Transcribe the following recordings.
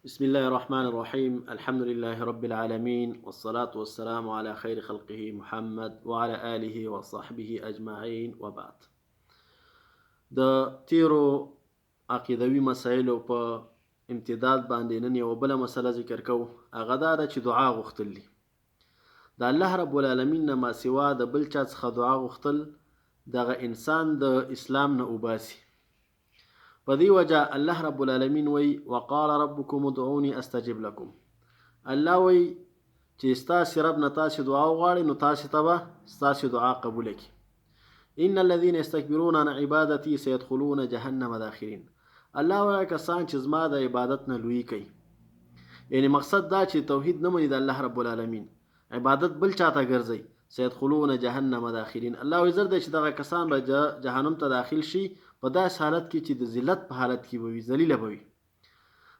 بسم الله الرحمن الرحيم، الحمد لله رب العالمين، والصلاة والسلام على خير خلقه محمد وعلى آله وصحبه أجمعين، وبعد. د تیرو عقیدوي مسایلو په امتداد باندې نن یوه بله مسله ذکر کوو، هغه دا ده چې دعا غوښتل دي. د الله رب العالمین نه ما سوا د بل چا څخه دعا غوښتل دغه انسان د اسلام نه وباسي. په دې وجه الله رب العالمین وایي: وقال ربکم ادعوني استجب لکم. الله وایي چې ستاسې رب نه تاسې دعا وغواړئ نو تاسې ته به ستاسې دعا قبوله کړي. ان الذين يستكبرون عن عبادتي سيدخلون جهنم داخرين. الله وایي کسان چې زما د عبادت نه لویي کوي، یعنی مقصد دا چې توحید نه مني، د الله رب العالمین عبادت بل چاته ګرځي، سيدخلون جهنم داخرين. الله وایي زر دی چې دغه کسان به جهنم ته داخل شي په داسې حالت کې چې د ذلت په حالت کې به وي، ذلیله به وي.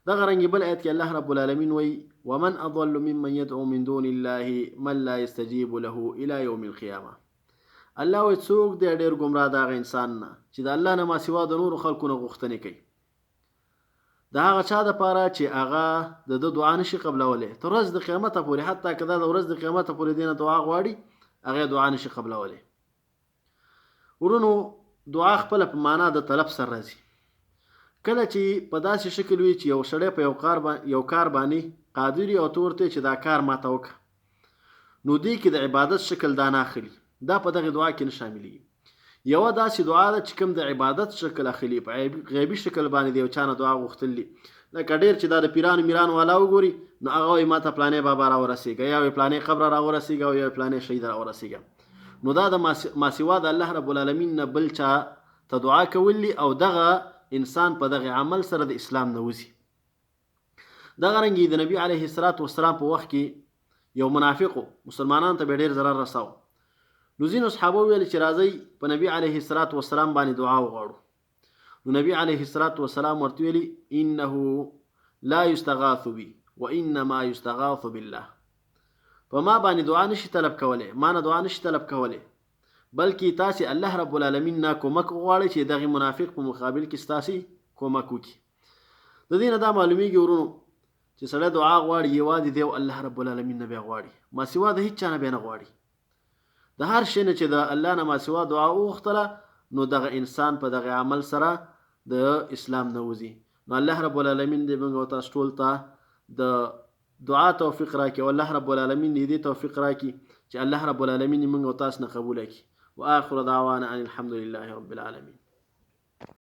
دغه رنګ بل آیت کې الله رب العالمین وایي: ومن اضل ممن يدعو من دون الله من لا يستجيب له الى يوم القيامه. الله وایي څوک دی ډېر ګمراه د هغه انسان نه چې د الله نه ما سوا د نورو خلکو نه غوښتنې کوي، د هغه چا دپاره چې هغه د ده دعا نشي قبلولی تر ورځ د قیامته پورې، حتی که دا د ورځ د قیامته پورې دې نه دعا غواړي، هغه دعا نشي قبلولی. ورونو، دعا خپله په معنا د طلب سره راځي. کله چې په داسې شکل وي چې یو سړی په یو کار باندې قادر او ته ورته چې دا کار ماته وکړه، نو دې کې د عبادت شکل دا نه اخلي، دا په دغه دعا کې نه شاملېږي. یوه داسې دعا ده چې کوم د عبادت شکل اخلي، په غیبي شکل باندې د یو چا نه دعا غوښتل دي. لکه ډېر چې دا د پیرانو میرانو والا وګوري نو هغه وایي ماته پلانې بابا راورسېږه، یا وایي پلانې قبر راورسېږه، او یا وایي پلانې شهید راورسېږه. نو دا د ماسوا د الله رب العالمین نه بل چا ته دعا کول دي، او دغه انسان په دغه عمل سره د اسلام نه وځي. دغه رنګ د نبی علیه الصلاة والسلام په وخت کې یو منافق مسلمانان ته به ډېر ضرر رساو. نو ځینو صحابه ویل چې راځئ په نبی علیه الصلاة والسلام باندې دعا وغواړو. نو نبی علیه الصلاة والسلام ورته ویلي: انه لا یستغاث بی وانما یستغاث بالله. په ما باندې دعا نشي طلب کولی، ما نه دعا نشي طلب کولی، بلکې تاسې الله رب العالمین نه کومک وغواړئ چې دغه منافق په مقابل کې ستاسې کومک وکړي. د دې نه دا معلومیږي ورونو چې سړی دعا غواړي یوازې دی او الله رب العالمین نه بیا غواړي، ما سوا د هیڅ چا نه بیا نه غواړي. د هر شی نه چې د الله نه ما سوا دعا وغوښتله نو دغه انسان په دغه عمل سره د اسلام نه وځي. نو الله رب العالمین دې موږ او تاسو ټول ته د دعا توفیق راکړي، او الله رب العالمین دې دې توفیق راکړي چې الله رب العالمین موږ او تاسو نه قبول کړي. واخر دعوانا ان الحمد لله رب العالمین.